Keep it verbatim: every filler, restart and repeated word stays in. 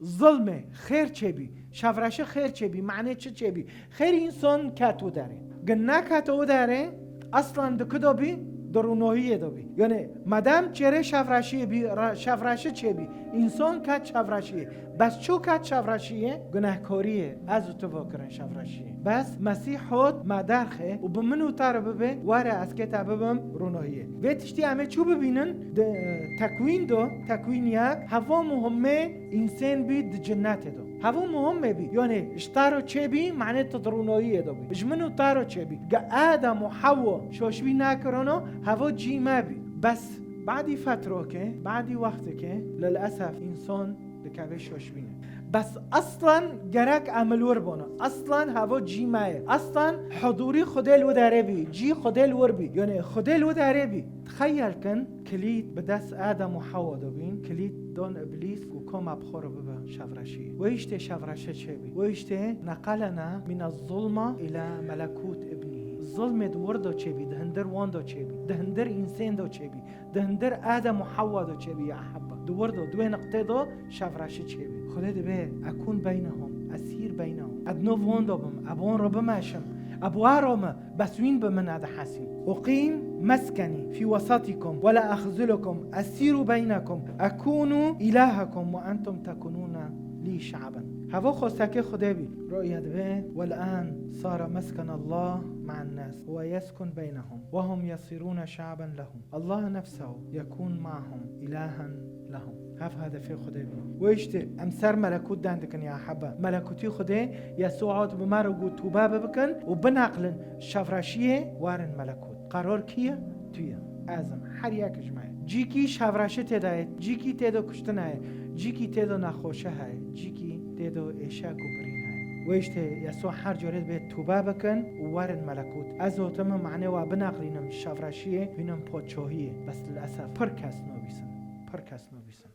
Zilmê xêr çêbî, şevreşi xêr çêbî, manê çi çêbî? Xêr însan ket û derê. Gi neketo û derê, aslan di ku de bî? Di rûnohiyê de bî. Yanî, madem çêrê şevreşiyê bî, re-, şevreşi çêbî, însan ket şevreşiyê. Bes çû ket şevreşiyê? Gunehkariyê. Ez û tu va kirin şevreşiyê. Bes Mesîh hot me derxê û bi min û te re bibe, were ez kê te bibim rûnohiyê. Vê tiştî em ê çû bibînin? Di, e, Tekwîn de, Tekwîn yek, heva muhimmê însên bî di cinnetê de. Heva muhimmê bî. Yanî ji te re çêbî, manê tu di rûnoyiyê de bî. Ji min û te re çêbî. Ge Adem û Hewa şoşbî nekirana, heva cî me bî. Bes badî fetrokê, badî wextekê, lilesef însan dikeve şoşbînê. Bes aslan gerek em li wir bûna. Aslan heva cî me ye. Aslan hudûrî Xwedê li wir derê bî. Cî Xwedê li wir bî. Yanî Xwedê li wir derê bî. Tixeyel kin, kilît bi dest Adem û Hewa de bîn, kilît don Îblîs ku koma bi xwe re bibe şevreşiyê. Wê îştê şevreşe çêbî. Wê îştê neqelena mine zulma ila melekût ibnî. Zilmê di wir de çêbî, di hindir wan de çêbî, di hindir însên de çêbî. Di hindir Adem û Hewa de çêbî ya ehebba. Di wir de, di wê niqtê de şevreşi çêbî. Xwedê dibê, ekûn beynehum, esîr beynehum. Ez di nav wan de bim, ez wan re bimeşim. Ez bi we re me, bes wîn bi min ez dihesîm. Uqîm meskenî fî wesatikum, we la exzulukum, esîru beynekum, ekûnu îlahekum we entum tekunûne lî şe'ben. Heva xwestekê Xwedê bî. Ru'ya dibê, wel an sara mesken Allah me'en nas, we yeskun beynehum, we hum yesîrûne şe'ben lehum. Allah nefsehu yekûn ma'hum ilahen lehum. Hev hedefê Xwedê bû. Wê îştê em ser melekût deng dikin ya hebe. Melekûtî Xwedê Yesû hat bi me re got tûbe bibikin û bineqlin şevreşiyê werin melekût. Qerar kî ye? Tu ye. Ez im. Her yek ji me ye. Cîkî şevreşi tê de ye. Cîkî tê de kuştin heye. Cîkî tê de nexweşi heye. Cîkî tê de êşek û birîn heye. Wê îştê Yesû her carê dibê tûbe bikin û werin melekût. Ez hotime manê we bineqlînim şevreşiyê, bînim poçohiyê. Bes lilesef pir kes nabîsin. Pir kes nabîsin.